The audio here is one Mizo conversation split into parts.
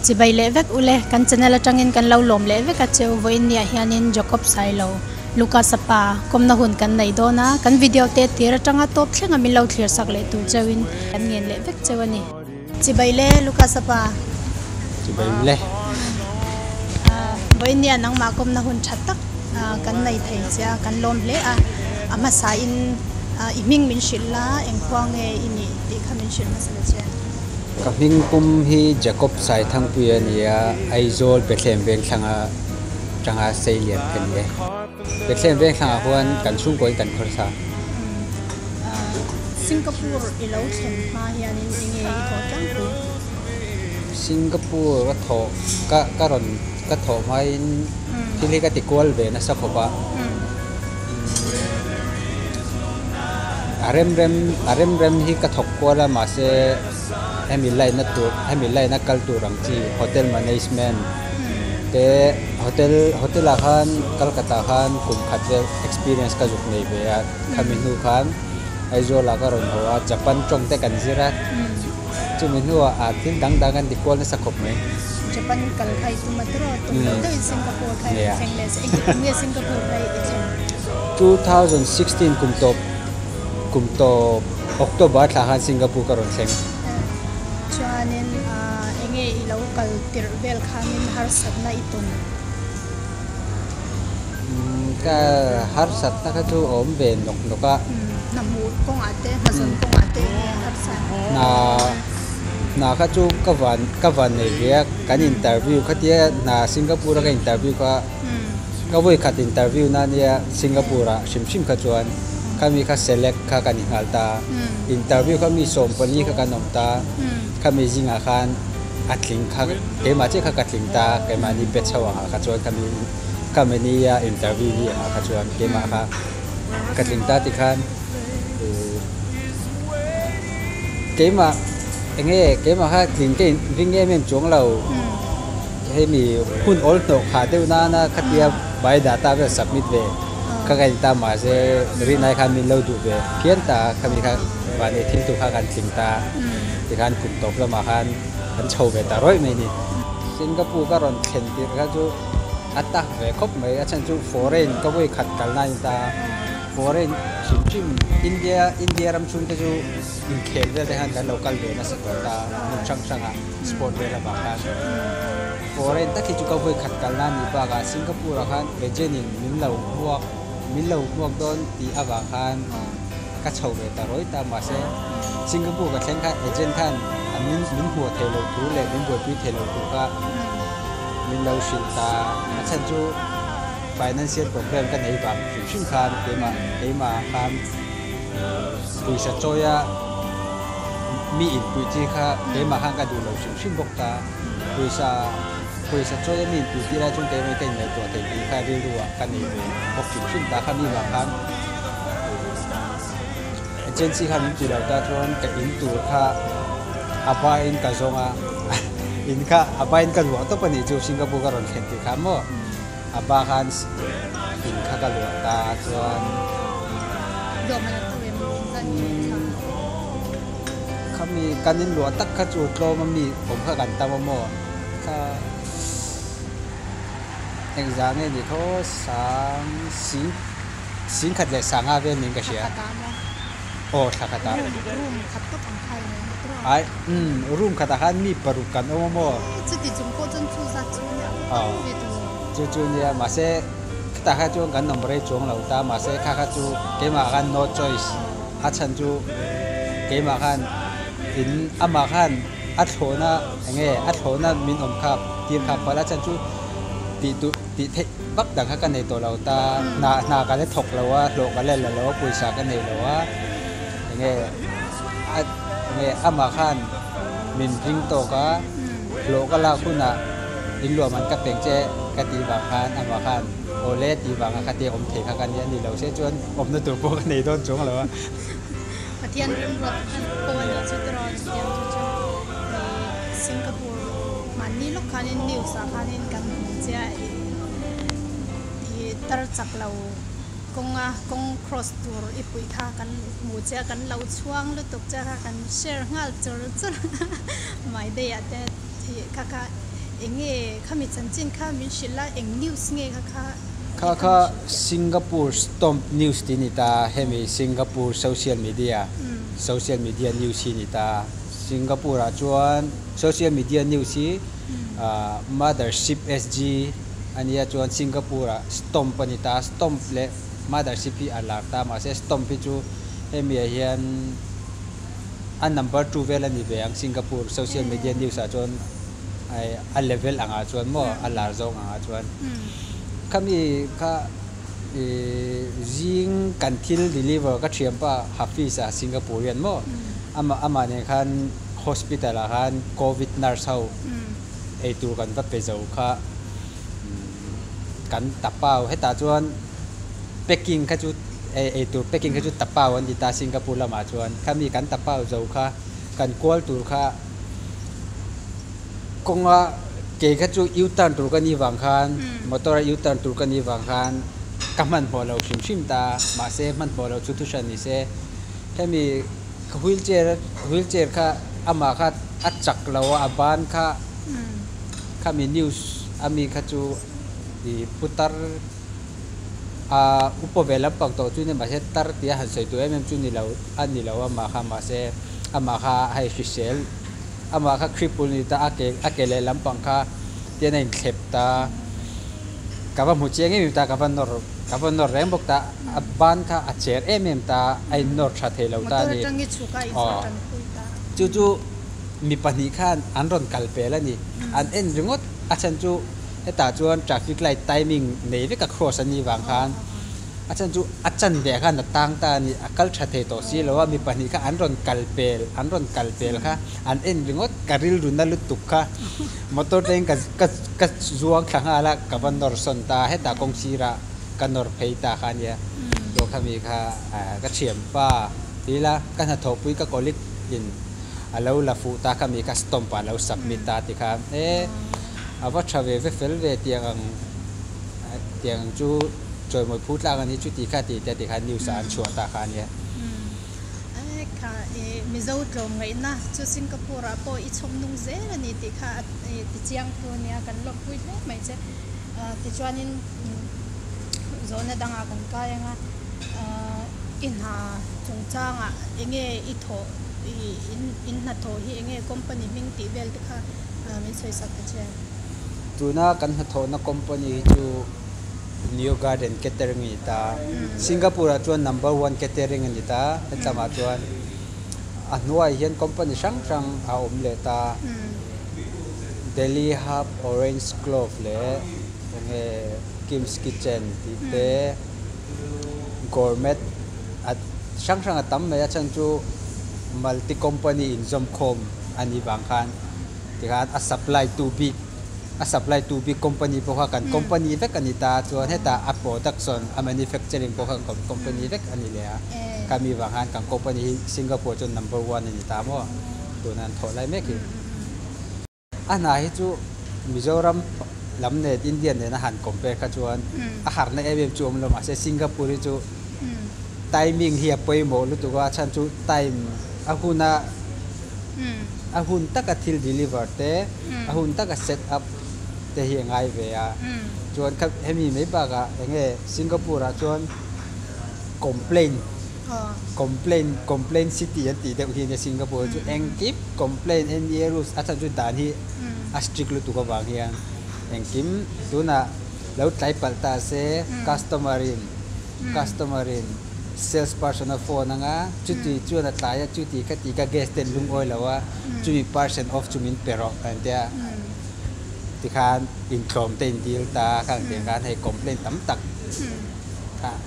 Chibai leh vek ule kan channel atangin kan lo lawm leh vek a cheu vawiin niah hianin Jacob Sailo Lucas a pa kawmna hun kan nei dawn a kan video te tir atanga tawp thleng a min lo thlir sak leh tur cheuin kan ngen leh vek cheu a ni. Chibai le Lucas a pa. Chibai le. Vawiin nia nangmah kawmna hun tha tak kan nei thei che a, kan lawm hle a. A hmasa in i hming min hrilh la, engkhua nge i nih tih kha min hrilh hmasa la che. Ka hming pum hi Jacob Saithangpui a ni a, Aizawl Bethlehem Vengthlanga tanga sei lian ka ni e. Bethlehem Vengthlangah huan kan chhungkawiin kan khawrsa. Singapore i lo thlen hma hianin enge i thawh tlangpui? Singapore ka thawh ka ka rawn ka thawh hmain thil hi ka ti kual ve nasa khawp a. A rem rem a rem rem hi ka thawk kual a mahse hemi line na tur hemi line a kal tur ang chi hotel management te hotel hotel ah khan Kolkata khan kum khat vel experience ka zuk nei ve a khami hnu khan Aizawl ah ka rawn haw a Japan tawng te kan zir a chumi hnuah ah thil dang dang kan ti kual nasa khawp mai. Japan kal kha i tum a tiraw tum loh deuhin Singapore kha i rawn thleng leh a engtik kum nge Singapore kha i thlen? 2016 kum tawp kum tawp October thla khan Singapore ka rawn thleng. Chuanin enge i lo kal tirh vel khanin harsatna i tawn? Ka harsatna kha chu a awm ve nawk nawk a. Hna hmuh kawngah te, hna zawn kawngah te enge harsat? Hna hna kha chu ka van ka van nei ve a, kan interview khatia hna Singapore a ka interview kha ka vawi khat interview na nia Singapore ah hrim hrim kha chuan khami kha select kha ka ni nghal ta, interview kha mi 14 kha kan awm ta, khami zingah khan a tling kha keimah chiah kha ka tling ta keimahni bet chho ang ah kha chuan khami khami nia interview ni ang ah kha chuan keimah kha ka tling ta tikhan ih keimah eng nge keimah kha tling ka in ring em em chuang lo hei mi hun awl hnawh khah deuh nana khatia by data vel submit ve kha ka in ta mahse rinai khan min lo duh ve phian ta khami kha mahni thil tur kha kan tling ta tikhan kum tawp lamah khan kan chho ve ta rawih mai a ni. Singapore ka rawn thlen tirh kha chu a tak ve khawp mai a chhan chu foreign ka vawi khat kalna a ni ta foreign hrim hrim India India ram chhung te chu inkhel vel te khan kan lo kal ve nasa tawh ta hmun hrang hrangah sport vel avang khan foreign tak hi chu ka vawi khat kalna a nih bakah Singapore ah khan agent in min lo hmuak min lo hmuak dawn tih avang khan Ka chho ve ta rawih ta mahse Singapore ka thleng khan agent khan a min min hmuh theih loh thu leh min buaipui theih loh thu kha min lo hrilh ta. A chhan chu financial problem ka nei vang hrim hrim khan keimah keimah khan pawisa chawia mi inpuih chi kha keimah khan ka duh lo hrim hrim bawk ta. Pawisa pawisa chawia mi inpuih tir ai chuan keimah ka inngaihtuah theih tih kha rilru ah ka nei ve bawk hrim hrim ta kha mi vang khan. Agency kha min ti lo ta chuan ka in tur kha a bain ka zawng a, in kha a bain ka luah tawp a nih chu Singapore ka rawn thlen tih kha maw a ba khan in kha ka luah ta chuan khami kan in luah tak kha chu tlawm a mi awm kha kan tam a maw kha engzah nge ni khaw sang sing. Singkhat leh sanga vel niin ka hria. Aw thla khat ah. Room khat tawp ang kha in awm tawh. Ai umm room khat ah khan mi paruk kan awm a maw. Chuti chung pawh chuan chu zat chu nia tam ve tur. Chu chu nia mahse khitah kha chuan kan awm rei chuang lo ta mahse kha kha chu keimah khan no choice a chhan chu keimah khan in amah khan a thlawhna enge a thlawhna min awm kha tir kha phalh a chhan chu tih duh Tih theih vak dang kha ka nei tawh lo ta, hna hna ka la thawk lo a, hlawh ka la la lo a, pawisa ka nei lo a, enge a enge amah khan min ring tawk a, hlawh ka lak hunah in luah man ka peng che ka tih vang khan amah khan aw le tih vanga kha te awm thei kha ka nia ni lo se chuan awmna tur pawh ka nei dawn chuang lo a. Pathian rimruat pawh a nih chu tiraw chutiang chu chu Singapore Mahni lawk khanin news ah khanin kan hmu che a ih tar chak lo kawnga kawng cross tur i puih kha kan hmu che a kan lo chhuang lutuk che kha kan share nghal chur chur a my day ah te ih kha kha Enge khami chanchin kha min hrilh a, eng news nge kha kha Kha kha Singapore Stomp News tih a ni ta, hemi Singapore social media, social media news hi a ni ta. Singapore ah chuan social media news hi Mothership SG a nia chuan Singapore ah Stomp a ni ta, Stomp leh Mothership hi a lar ta mahse Stomp hi chu hemi ah hian a number two vel a ni ve ang Singapore social media news ah chuan a level angah chuan maw a lar zawng angah chuan khami kha ih zing kan thil deliver ka thianpa Hafiz a Singaporean maw amah amah nen khan hospital ah khan covid nurse ho eitur kan va pe zo kha kan tapau hetah chuan packing kha chu eitur packing kha chu tapau an ti ta Singapore lamah chuan khami kan tapau zo kha kan kual tur kha kawnga ke kha chu U turn tur ka nih vang khan motor a U turn tur ka nih vang khan ka hmanhmawh lo hrim hrim ta mahse hmanhmawh lo chu thu hran ni se hemi wheelchair wheelchair kha amah kha a chak lo a a ban kha khami news ami kha chu ih putar a upa ve lampang tawh chu ni mahse tar tia han sawi tur em em chu ni lo a ni lo amah kha mahse amah kha hei hrisel amah kha cripple ni ta a ke a ke leh lampang kha tian a inthlep ta ka va hmu chiang em em ta ka va nawr ka va nawr reng bawk ta a ban kha a cher em em ta a innawr tha thei lo ta a ni aw chu chu mi pahnih khan an rawn kal pel a ni an en ringawt a chhan chu Hetah chuan traffic light timing nei vek a cross a nih vang khan a chhan chu a chan ve khan a tang ta a ni, a kal tha thei tawh si lo a, mi pahnih kha an rawn kal pel, an rawn kal pel kha an en ringawt, ka rilru na lutuk kha motor teng ka ka ka zuang thla nghal a, ka va nawr sawn ta a, hetah kawng sirah ka nawr phei ta kha a nia, chuan khami kha ka thianpa ti ila ka hnathawhpui ka colleague in a lo la fuh ta khami kha stomp ah a lo submit ta ti kha e. A va tha ve ve fel ve tiang ang tiang ang chu chawimawi phu tlak a ni chu tih kha tih te tikhan news ah an chhuah ta kha a nia. Kha Mizo tlawmngaihna chu Singapore ah pawh i chhawm nung zel a ni tih kha ti chiang tu a nia kan lawmpui hle mai che. Tichuanin zawhna dangah kan kai ang a, i hna chungchangah eng nge i thawh in hnathawh hi eng nge company hming tih vel te kha Min sawi sak ta che. Tuna kan hnathawhna company hi chu Neo Garden Catering a ni ta. Singapore ah chuan number one catering a ni ta. Hetlamah chuan a hnuaiah hian company hrang hrang a awm leh ta. Delhi Hub, Orange Clove leh enge Kim's Kitchen tih te Gourmet a hrang hrang a tam mai a chhan chu multi company inzawmkhawm a nih vang khan tikhan a supply tu bik a supply tu bik company pawh kha kan company vek a ni ta chuan hetah a production a manufacturing pawh kha kan company vek a ni leh a khami vang khan kan company hi Singapore chuan number one a ni ta maw tuna an thawh lai mek hi. A hna hi chu Mizoram lam nen India nena han compare kha chuan a harna em em chu awm lo mahse Singapore hi chu timing hi a pawimawh lutuk a chhan chu time a huna a hun taka thil deliver te a hun taka set up te hi a ngai ve a chuan kha hemi mai bakah eng nge Singapore ah chuan complain Complain complain city an tih deuh hi ania Singapore chu engkim complain NEA rules a chhan chu dan hi a strict lutuk avang hian engkim tunah lo tlai palh ta se customer in customer in sales person a phone anga chuti chuan a tlai a chuti kha ti kha guest ten lungawi lo a chumi percent off chu min pe rawh an tia tikhan intlawm te in dil ta khang tiang khan hei complain tam tak.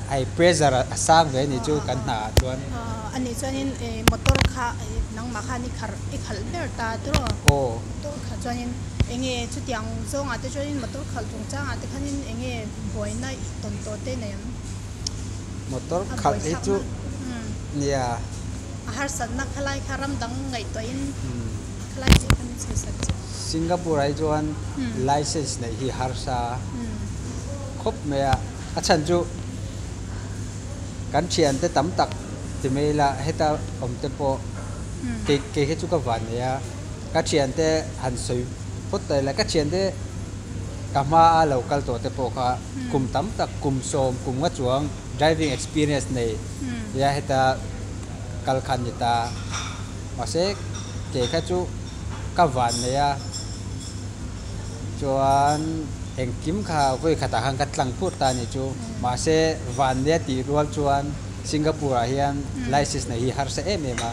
Hei pressure a sang ve anih chu kan hna ah chuan. A nih chuanin motor kha nangmah khan i khalh i khalh ber ta tiraw? Aw. Motor khalh chuanin eng nge chutiang zawngah te chuanin motor khalh chungchangah te khanin eng nge buaina i tawn tawh te nei ang? Motor khalh hi chu nia. A harsatna khalai kha ram dang ngaihtuahin khalai tih khan in sawi sak che. Singapore ah hi chuan license neih hi harsa khawp mai a, a chhan chu kan thiante tam tak ti mai ila heta awm te pawh kei kei hi chu ka van nei a, ka thiante han sawi Phawt ta ila ka thiante ka hma a lo kal tawh te pawh kha kum tam tak kum sawm kum nga chuang driving experience nei nia heta kal khan ni ta. Mahse kei kha chu ka van nei a chuan engkim kha vawi khatah khan ka tlang phur ta a ni chu. Mahse van nia tih rual chuan Singapore ah hian license nei hi harsa em em a.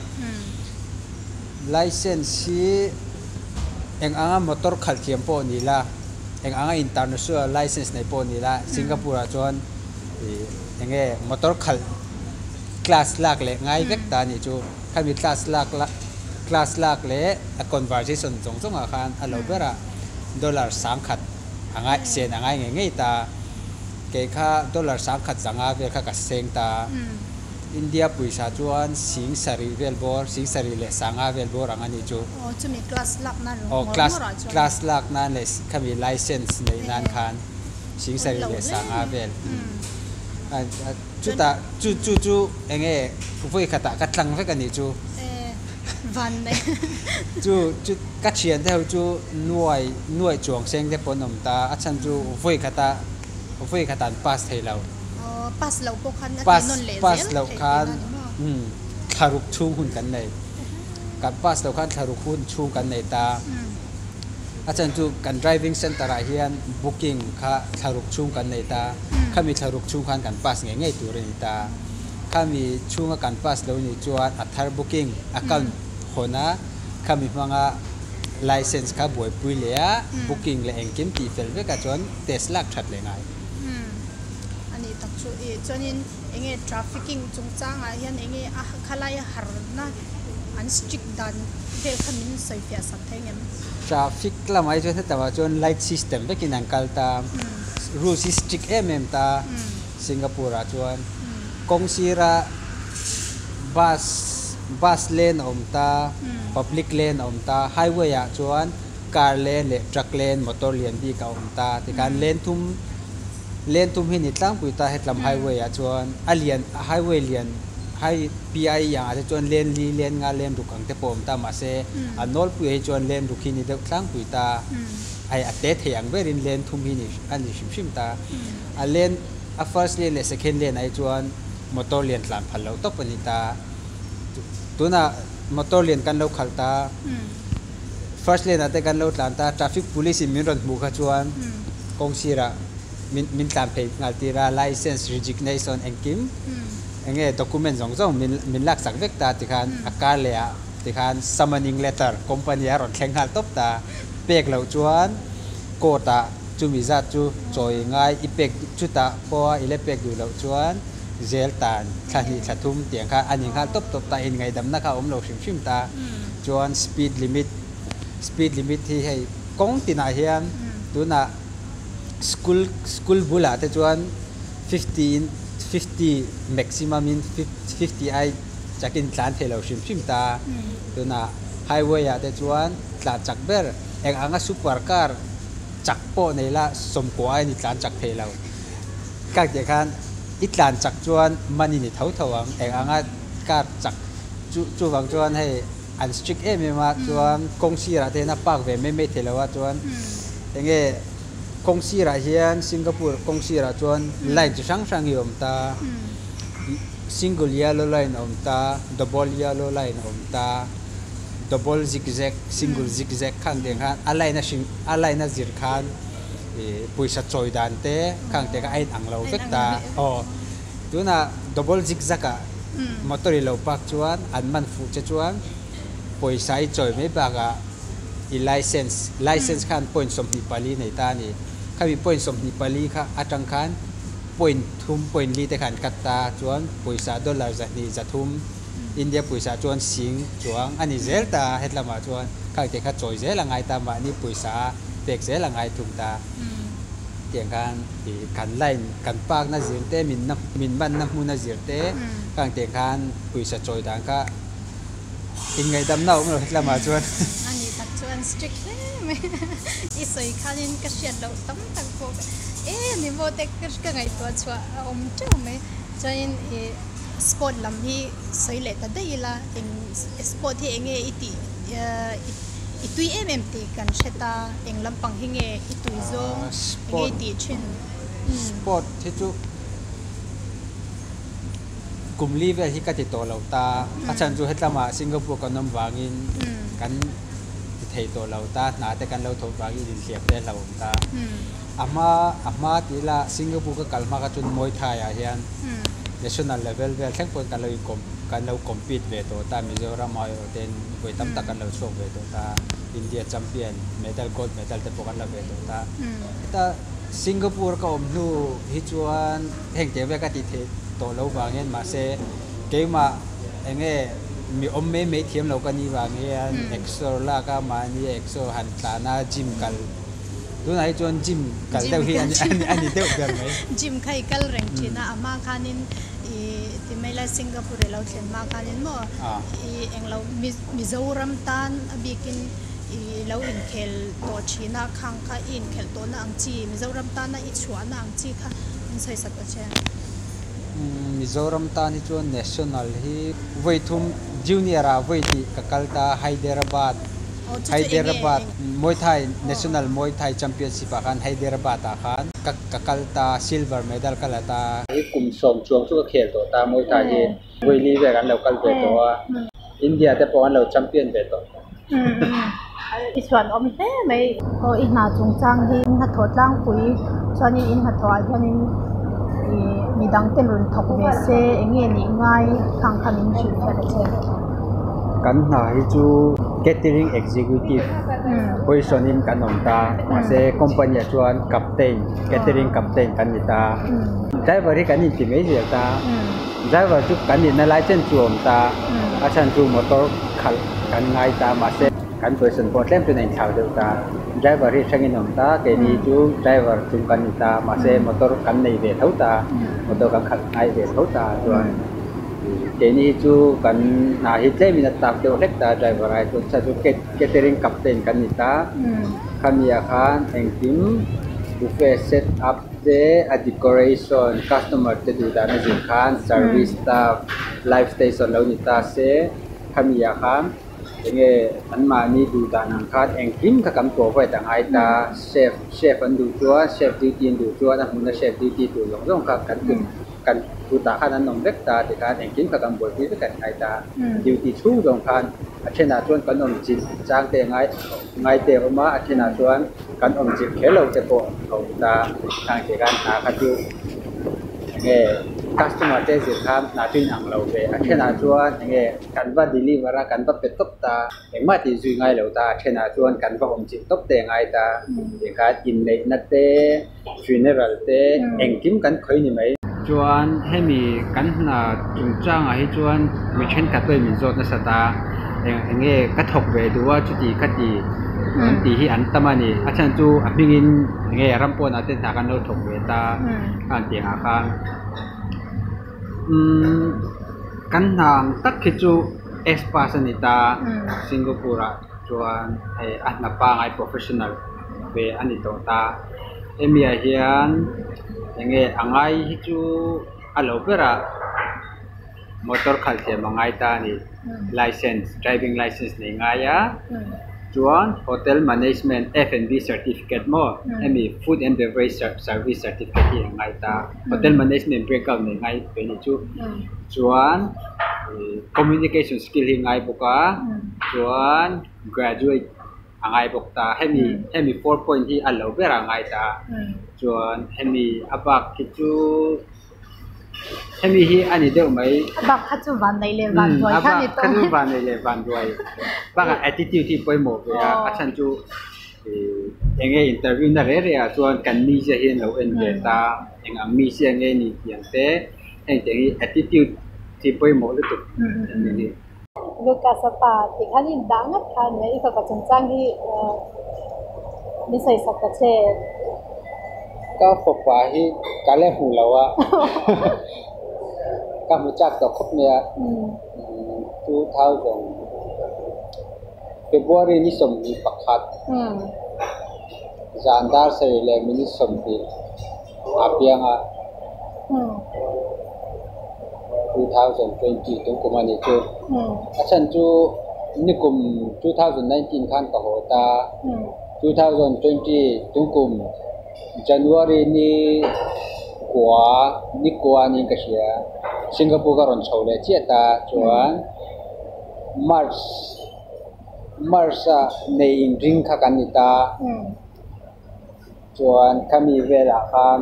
License hi eng anga motor khalh thiam pawh ni la, eng anga international license nei pawh ni la, Singapore ah chuan ih eng nge motor khalh class lak leh ngai vek ta a nih chu. Khami class lak la class lak leh a conversation zawng zawng ah khan a lo berah dollar sangkhat a ngai sen a ngai ngei ngei ta. Kei kha dollar sangkhat zanga vel kha ka seng ta. India pawisa chuan sing sarih vel bawr, sing sarih leh sanga vel bawr ang a nih chu. Aw, chumi class lak nan rawh ngawr ngawr ah chuan. Class lak nan leh khami license neih nan khan sing sarih leh sanga vel. Chutah chu chu chu eng nge vawi khatah ka tlang vek a nih chu. Van nei. Chu chu ka thian te ho chu nuai nuai chuang seng te pawh an awm ta, a chhan chu vawi khatah vawi khatah an pass thei lo. Pass loh pawh khan a ti nawn leh zel theih tihna ni maw? Thlaruk chhung hun kan nei. Kan pass loh khan thlaruk hun chhung kan nei ta. A chhan chu kan driving center ah hian booking kha thlaruk chhung kan nei ta. Khami thlaruk chhung khan kan pass ngei ngei tur a ni ta. Khami chhunga kan pass lo nih chuan a thar booking account hawn a, khami hmanga license kha buaipui leh a, booking leh engkim tih fel vekah chuan test lak that leh ngai. A nih tak chu i chuanin enge trafficking chungchangah hian enge a khalai a harna an strict dan vel kha min sawi fiah sak thei ngem? Traffic lamah hi chuan hetah chuan light system vekin an kal ta, rules hi strict em em ta Singapore ah chuan kawng sira bus bus lane a awm ta, public lane a awm ta, highway ah chuan Car lane leh truck lane motor lian bik a awm ta tikhan lane thum lane thum hi ni tlangpui ta hetlam highway ah chuan a lian highway lian hai PIE ang ah te chuan lane li lane nga lane ruk ang te pawh a awm ta mahse a nawlpui ah hi chuan lane ruk hi ni deuh tlangpui ta hei a te thei ang berin lane thum hi ni a ni hrim hrim ta a lane a first lane leh second lane ah hi chuan motor lian tlan phal loh tawp a ni ta tunah motor lian kan lo khalh ta. First lane ah te kan lo tlan ta, traffic police in min rawn hmuh kha chuan kawng sirah min min tlan phei nghal tir a, license resignation engkim eng nge document zawng zawng min min lak sak vek ta tikhan a kar leh ah tikhan summoning letter company a rawn thleng nghal tawp ta, pek loh chuan court ah chumi zat chu chawi ngai i pek chutah pawha i la pek duh loh chuan zel tan thla hnih thla thum tiang kha a ni nghal tawp tawp ta, inngaidamna kha a awm lo hrim hrim ta. Chuan speed limit, speed limit hi hei kawng tinah hian tunah school school bulah te chuan 50 in 50 maximum in 50 ai chakin tlan thei lo hrim hrim ta. Tunah highway ah te chuan tlan chak ber eng anga super car chak pawh nei la sawmkua aiin i tlan chak thei lo. Kak tih khan i tlan chak chuan money ni tho tho ang eng anga car chak chu chuvang chuan hei an strict em em a chuan kawng sirah te hian a park ve mai mai thei lo a chuan eng nge kawng sirah hian Singapore kawng sirah chuan line chi hrang hrang hi a awm ta single yellow line a awm ta double yellow line a awm ta double zigzag single zigzag khang tiang khan a line a hring a line a zir khan. Pawisa chawi dan te khang te kha a inang lo vek ta. Aw, tunah double zigzag ah motor i lo park chuan an man fuh che chuan pawisa i chawi mai bakah i license, license khan point 24 nei ta a ni. Khami point 24 kha atang khan point thum point li te kha an cut ta chuan pawisa dollar 200 300 India pawisa chuan sing chuang a ni zel ta hetlamah chuan khang te kha chawi zel a ngai ta mahni pawisa pek zel a ngai thung ta. Tiang khan i kan line kan park na zir te min na min man na hmun a zir te khang tiang khan pawisa chawi dan kha inngaidamna a awm lo hetlamah chuan. A nih tak chuan strict hle mai. I sawi khanin ka hriat loh tam tak pawh e ni maw te ka ngaihtuah chhuah a awm teuh mai. Chuanin i sport lam hi sawi leh ta daih ila eng sport hi eng nge i tih i. I tui em em tih kan hre ta, eng lampang hi nge i tui zawng eng nge i tih thin? Sport hi chu kum li vel hi ka ti tawh lo ta, a chhan chu hetlama Singapore kan awm vangin kan ti thei tawh lo ta, hna te kan lo thawh vangin inhliam te a hlauhawm ta. A hma a hma tih ila Singapore ka kal hma kha chuan Muay Thai ah hian national level vel thleng pawhin kan lo in kan lo compete ve tawh ta, Mizoram ah erawh ten vawi tam tak kan lo chhuak ve tawh ta, India champion medal gold medal te pawh kan la ve tawh ta. Heta Singapore ka awm hnu hi chuan heng tiang vel ka tih theih tawh lo vangin mahse keimah eng nge mi awm mai mai thiam lo ka nih vang hian exer lak a mahni exer han tlan a gym kal Tunah hi chuan gym kal deuh hi a ni deuh ber mai. Gym kha i kal reng thin a, a hma khanin i ti mai lai Singapore i lo thlen hma khanin maw i englo Mizoram tan a bikin i lo inkhel tawh thin a, khang kha i inkhelh tawhna ang chi Mizoram tana i chhuahna ang chi kha min sawi sak ta che. Mizoram tan hi chuan national hi vawi thum junior ah vawi hnih ka kal ta Hyderabad. Hyderabad Muay Thai National Muay Thai Championship ah khan Hyderabad ah khan ka ka kal ta silver medal ka la ta. Hi kum sawm chuang chu ka khel tawh ta Muay Thai hi vawi li vel an lo kal ve tawh a India te pawh an lo champion ve tawh. I chhuan awm hle mai. Aw i hna chungchang hi in hnathawh tlangpui chuanin in hnathawh ah hianin ih midang ten rawn thawk ve se eng nge nih ngai khang kha min hrilh fiah ta che. Kan hna hi chu catering executive position in kan awm ta mahse company ah chuan captain catering captain kan ni ta driver hi kan inti mai zel ta driver chu kan nihna lai chen chu a awm ta a chhan chu motor khalh kan ngai ta mahse kan position pawh tlem chuan a inthlau deuh ta driver hi hrangin a awm ta keini chu driver chung kan ni ta mahse motor kan nei ve tho ta motor kan khalh ngai ve tho ta chuan keini hi chu kan hna hi tlemin a tak deuh hlek ta driver ai chuan chhan chu catering captain kan ni ta khami ah khan engkim buffet set up te a decoration customer te duh dan a zir khan service staff live station lo ni ta se khami ah khan enge anmahni duh dan ang khan engkim kha kan provide a ngai ta chef chef an duh chuan chef duty an duh chuan a hmuna chef duty tur zawng zawng kha kan kan kutah khan an awm vek ta tikhan engkim kha kan buaipui vek a ni ngai ta duty chhung zawng khan a thenah chuan kan awm chilh chang te ngai ngai te a awm a a thenah chuan kan awm chilh kher lo te pawh a awm ta khang te khan hna kha chu enge customer te zir khan hna chu inang lo ve a thenah chuan enge kan va deliver a kan va pe tawp ta engmah tih zui ngai lo ta a thenah chuan kan va awm chilh tawp te ngai ta tikhan inneihna te funeral te engkim kan khawi ni mai. Chuan hemi kan hna chungchangah hi chuan mi thenkhat pawhin min zawt nasa ta eng eng nge ka thawk ve duh a chuti kha ti an tih hi an tam a ni a chhan chu a hmingin eng nge ram pawnah te hna kan lo thawk ve ta a an tih ang ah khan umm kan hna ang tak hi chu S pass a ni ta Singapore ah chuan hei a hna pangai professional ve a ni tawh ta hemi ah hian eng nge a ngai hi chu a lo ber a motor khalh thiam a ngai ta a ni license driving license nei ngai a chuan hotel management F and B certificate maw hemi food and beverage service certificate hi a ngai ta hotel management breakout nei ngai ve a nih chu chuan ih communication skill hi a ngai bawk a chuan graduate. a ngai bawk ta hemi hemi four point hi a lo ber a ngai ta chuan hemi a bak khi chu hemi hi a ni deuh mai a bak kha chu van neih leh van duai kha ni tawh a bak kha chu van neih leh van duai bakah attitude hi pawimawh ve a a chhan chu ih eng nge interview na reh reh ah chuan kan mizia hi an lo en ve ta eng ang mizia nge ni tih ang te heng te hi attitude hi pawimawh lutuk a ni. Lucas a pa tih khan in dah ngat kha nia i fapa chungchang hi min sawi sak ta che. Ka fapa hi ka la hmu lo a ka hmu chak tawh khawp mai a 2000 February ni 21 zan dar sarih leh minute 20 a piang a. 2020 tum kum a nih chu. A chhan chu Nikum 2019 khan ka haw ta. 2020 tungkum January ni kua ni kua niin ka hria. Singapore ka rawn chho leh chiah ta chuan March March ah nei inring kha kan ni ta. Chuan khami velah khan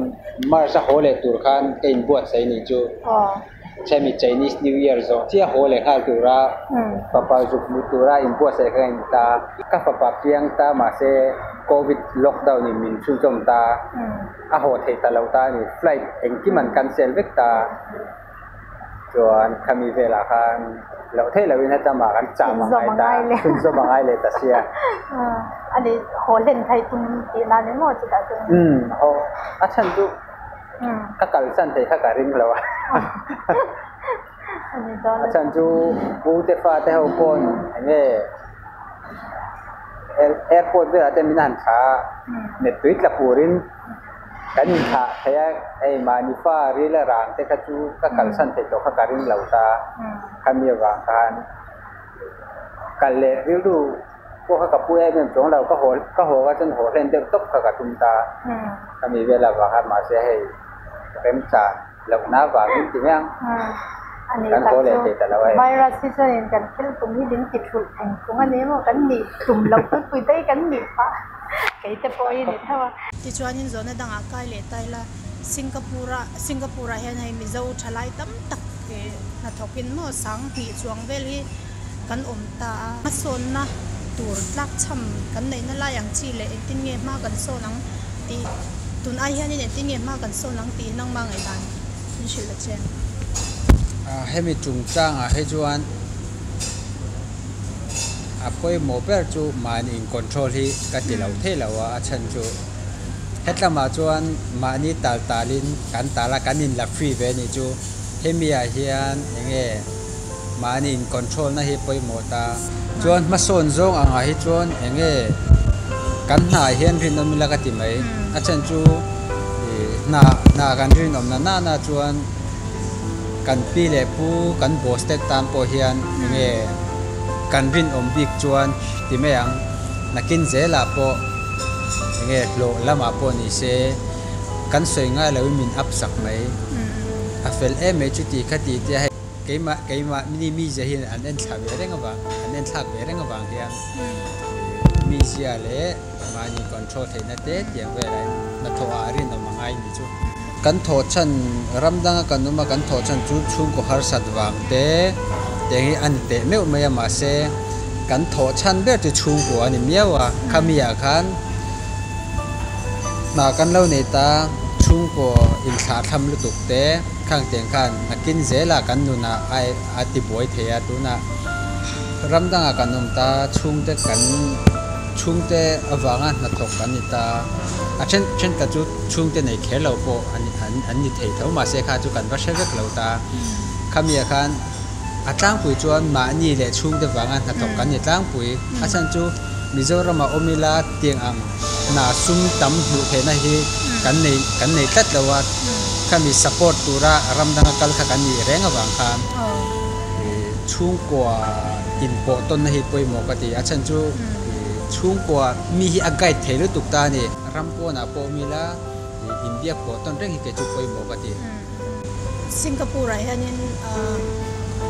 March a haw leh tur khan ka inbuatsaih ni chu chemi Chinese New Year zawh chiah haw leh nghal tura fapa zuk hmuh tura inbuatsaih kha ka in ta. Ka fapa piang ta mahse Covid lockdown in min chhunzawm ta a haw theih ta lo ta a ni. Flight engkim an cancel vek ta. Chuan khami velah khan loh theih lohin heta mah kan cham a ngai ta, chhunzawm a ngai leh ta sia. A ni, haw hlen thei tum tih nan emaw chutah chuan. Umm, haw a chhan chu ka kalsan thei kha ka ring lo a. A chhan chu pu te fa te ho pawn eng nge airport velah te min han thla a, mittui tla purin. Kan inthlah thei a, hei mahni fa ril a rang te kha chu ka kalsan theih tawh kha ka ring lo ta. Khami avang khan kal leh rilru pawh kha ka pu em em chuang lo, ka haw ka haw kha chuan haw hlen deuh tawp kha ka tum ta. Khami vel avang khan mahse hei remchan lohna avangin ti mai ang. Kan haw leh thei ta lo hei. Virus hi chuanin kan thil tum hi min ti thulh eng tung a ni maw? Kan nih tum loh pui pui te hi kan nih phah. Kei te pawh hi ni tho a. Tichuanin zawhna dangah kai leh ta ila, Singapore-a Singapore-ah hian hei Mizo thalai tam tak hnathawkin maw sang hnih chuang vel hi kan awm ta a. Hmasawnna tur tlak chham kan neihna lai ang chi leh engtin nge hma kan sawn ang tih tun ai hianin engtin nge hma kan sawn ang tih nangmah ngaihdan min hrilh la che. Hemi chungchangah hi chuan. A pawimawh ber chu mahni in control hi ka ti lo thei lo a, a chhan chu hetlamah chuan mahni tal talin kan tal a, kan in la free ve anih chu hemi ah hian eng nge mahni in control na hi pawimawh ta. Chuan hmasawn zawng angah hi chuan eng nge kan hna ah hian rinawm ila ka ti mai, a chhan chu ih hna hna kan rinawm na nana chuan. Kan pi leh pu kan boss te tan pawh hian enge kan rinawm bik chuan ti mai ang. Nakin zelah pawh enge hlawh lamah pawh ni se kan sawi ngai loin min up sak mai. A fel em mai chuti kha ti tia hei keimah keimah ni mizia hian an en thla ve reng avang an en thlak ve reng avang hian mizia leh mahni control theihna te tiang velah in hnathawh ah rinawm a ngai ni chu. Kan thawh chhan ram danga kan awm a, kan thawh chhan chu chhungkaw harsat vang te te hi a ni teh meuh mai a, mahse kan thawh chhan ber chu chhungkaw a ni miau a, khami ah khan hna kan lo nei ta, chhungkaw inthlahthlam lutuk te khang tiang khan nakin zela kan nunah a ti buai thei a, tunah ram dangah kan awm ta chhungte kan chhungte avanga hnathawk kan ni ta, a then thenkhat chu. Chhungte nei kher lo pawh an an ni thei tho mahse kha chu kan va hre vek lo ta. Khamiah khan a tlangpui chuan mahni leh chhungte vanga hnathawk kan ni tlangpui. A chhan chu Mizorama awm ila tiang ang hna sum tam hmuh theihna hi kan nei kan nei tlat lo a. Khami support tura ram danga kal kha kan nih reng avang khan chhungkua inpawh tawnna hi pawimawh ka ti. A chhan chu chhungkua mi hi a guide thei lutuk ta a ni. Ram pawnah pawh awm ila inbiak pawh tawn reng hi kei chu pawimawh ka ti. Singapore ah hianin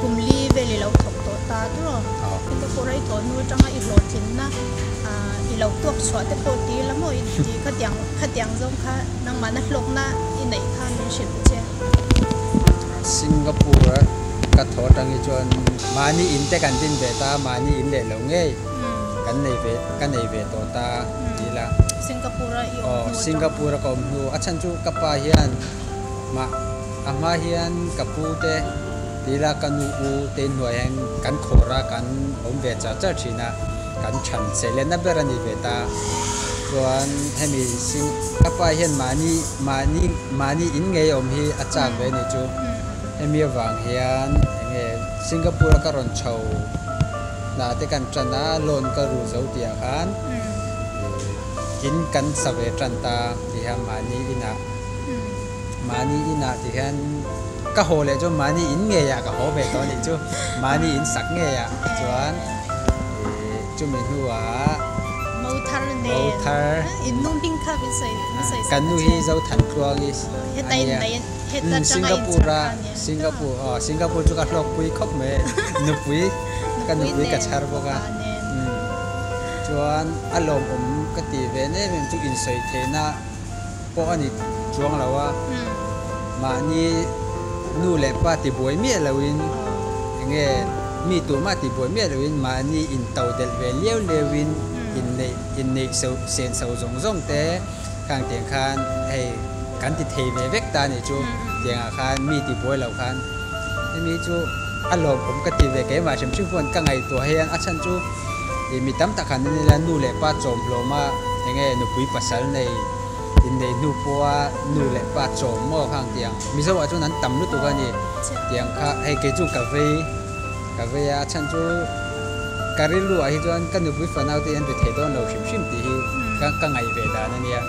kum li vel i lo thawk tawh ta tur aw. Singapore a i thawh hnu atanga i hlawhtlinna i lo tuak chhuah te pawh ti ila maw i ti khatiang khatiang zawng kha nangmahna hlawkna i neih kha min hrilh che. Singapore a ka thawh atang hi chuan mahni in te kan din ve ta, mahni in leh lo ngei kan nei ve ka nei ve tawh ta. Ti ila. Singapore a i awm hnu atang. Singapore a ka awm hnu. A chhan chu ka pa hian mah a hma hian ka pu te ti ila ka nu u te inhnuai hian kan khawr a kan awm ve char char thin a, kan chhan seilenna ber a ni ve ta. Chuan hemi sing ka pa hian mahni mahni mahni in ngei awm hi a chak ve a ni chu. Hemi avang hian enge Singapore a ka rawn chho. Hna te kan tan a, loan ka ru zo tih ah khan in kan sa ve tan ta ti hian mahni inah mahni inah ti hian ka haw leh chuan mahni in ngei ah ka haw ve tawh a nih chu, mahni in sak ngei ah chuan Chumi hnuah. Mo thar nen. Mo thar. In nu hming kha min sawi min sawi sak Kan nu ta hi che. Zothan Tluangi Heta a in nia. nei heta Umm tanga in chhar Singapore a kha a nia. Singapore aw Singapore chu ka hlawkpui khawp mai. Nupui ka Nupui nupui ka nen chhar bawk a. fapa nen. Umm chuan a lawmawm ka ti ve em em chu insawi theihna pawh a ni chuang lo a, mahni nu leh pa ti buai miah loin enge mi tumah ti buai miah loin mahni in to delh ve liau liauin inneih inneih so sen so zawng zawng te khang tiang khan hei kan ti thei ve vek ta a nih chu tiangah khan mi ti buai lo khan hemi chu a lawmawm ka ti ve keimah hrim hrim pawh ka ngaihtuah hian a chhan chu ih mi tam tak han en ila nu leh pa chawmhlawm a enge nupui pasal nei inneih hnu pawha nu leh pa chawm maw kha ang tiang Mizo ah chuan an tam lutuk a ni tiang kha hei kei chu ka vei ka vei a a chhan chu ka rilru ah hi chuan ka nupui fanau te hi an be thei dawn lo hrim hrim tih hi ka ka ngaih ve dan a nia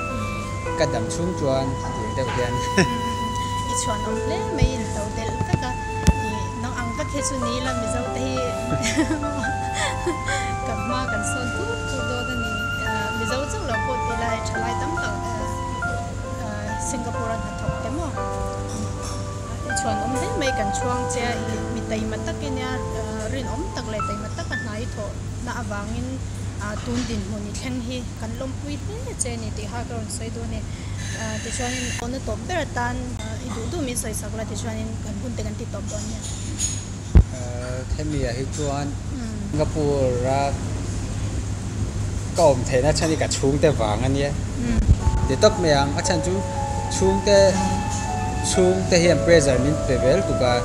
ka dam chhung chuan tiang deuh hian. I chhuanawm hle mai in to delh vek a i nang ang vek hi chu ni ila Mizo te hi kan hma kan sawn tur tur dawn a ni. Mizo chauh lo pawh ti lai thalai tam tak Singapore a hnathawk te maw i chhuanawm hle mai kan chhuang che a i mi taima tak i nia rinawm tak leh taima taka hna i thawh na avangin tun dinhmun i thleng hi kan lawmpui hle che a ni tih kha ka rawn sawi dawn a ni. Tichuanin awna tawp ber atan i duh duh min sawi sak la tichuanin kan hun te kan ti tawp dawn nia. Hemi ah hi chuan Singapore a ka awm theihna chhan hi ka chhungte vang a nia ti tawp mai ang a chhan chu chhungte chhungte hian pressure min pe vel tuk a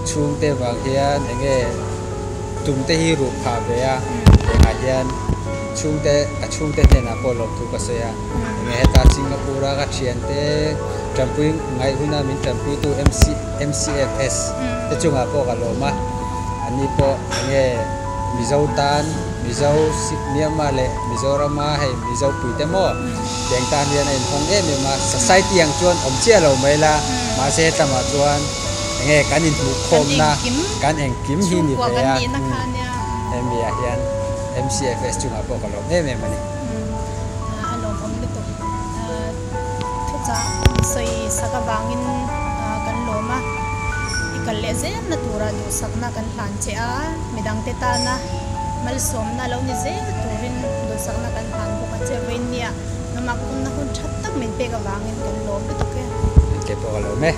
chhungte vang hian eng nge tum te hi ruh phah ve a engah hian chhungte ka chhungte hnenah pawh lawmthu ka sawi a eng nge heta Singapore a ka thiante tanpui ngaih huna min tanpuitu MC MCFS te chungah pawh ka lawm a, ani pawh enge Mizo tan Mizo Myanmar leh Mizorama hei Mizo puite maw tiang tan hian a inhawng em em a, society ang chuan awm chiah lo mai la, mahse hetlamah chuan enge kan inhmuhkhawmna kan engkim hi ni ve a, hemi ah hian MCFS chungah pawh ka lawm em em a ni. A lawmawm lutuk. Thuchah sawi sak avangin kan lawm a, i kal leh zelna tura duhsakna kan hlan che a, midangte tana malsawmna lo ni zel turin duhsakna kan hlan bawk a che. Vawiinnia ngamah ka awmna hun tha tak min pek avangin kan lawm lutuk e. Kei pawh ka lawm e.